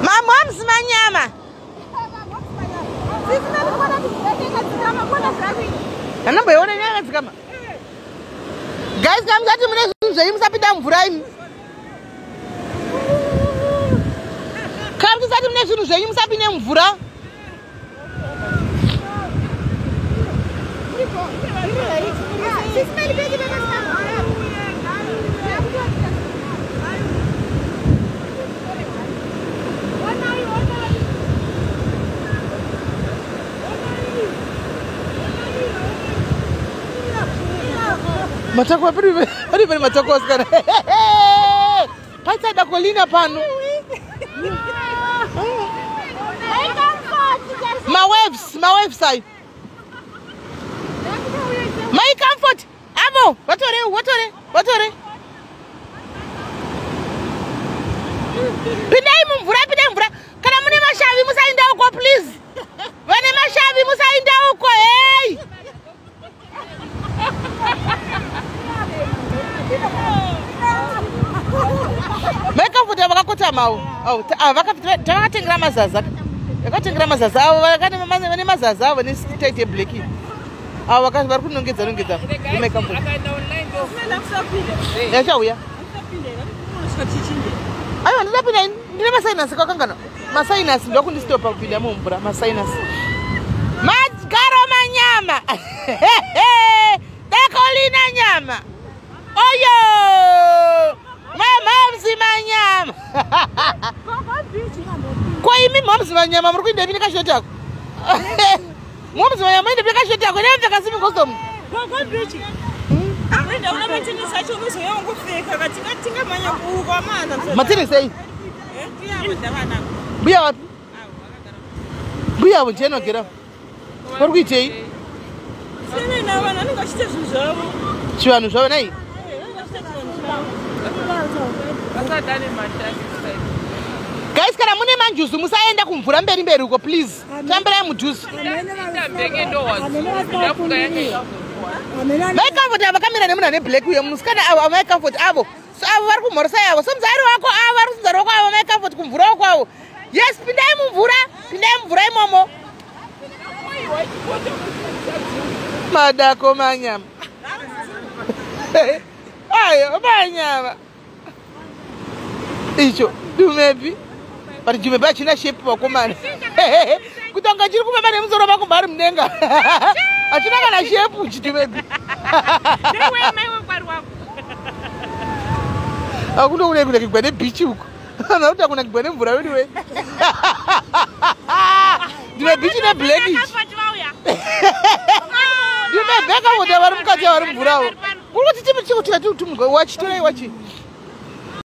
Mamoms manyama. Anomboiona ini yakadzikama. Guys, kana musati mune zvinhu zvenyu musapinda mumvura imi. Kana musati mune zvinhu zvenyu musapinde mumvura. Matako pari pari matako asikana. Paita dakolina pano. Mawaves, mawaves ayo. Mai Comfort, avo vatore, vatore, vatore. Pindai mumvura, pindai mumvura. Kana mune mashavi musainda uko please. Vane mashavi musainda uko, hey. Mai Comfort vakakotama avo. Oh, tavakatengera mazaza. Vakatengera mazaza avo, vane mazaza avo nesitaiti yeblack. Avo vari kunongedza nongedza. Mai Comfort. Yachauya. Aiwa ndinapinda ndine masainasi kakangana. Masainasi ndokundistopa kupinda mumvura masainasi. Magaro manyama. Dakolina nyama. Oyo! Mamomzi manyama. Ko imi momzi manyama muri kuenda ipini kashoti ako? Momzi manyama ende pini kashoti ako? Ndapfeka simi costume. Gogo beach. Ndaona matenisi acho unozouya wongopfeka katingamanya kukwamana. Matenisi ei? Mbuya wapi? Mbuya avo ndienogera. Vari kuitei? Chivanhu zvavo nai? Guys, kana mune manjuzu musaenda kumvura mberi mberi uko please. Tambirai mudhuze. Mai Comfort vakamira nemunhu ane black uyo musikana avo Mai Comfort avo. So avo vari kumhoresa yavo. So muzari wako avo vari kusunza ruoko avo Mai Comfort kumvura uko avo. Yes, pindai mumvura, pindai mumvura imomo. Madako manyama. Ayo manyama. Icho dumepi. But dumepi achina shape vakomana. Kutonga chiri kufamba nemusoro wako mari mudenga. Achina kana shape chidumepi. Akuno kune kunakigwa nebeach uko. Nakuti akunakigwa nemvura anyway. Ndine beach neblack ichi. Ndine bheka kuti vari mukati vari mumvura avo. Kuri kuti chimi chikuti wachi torai wachi.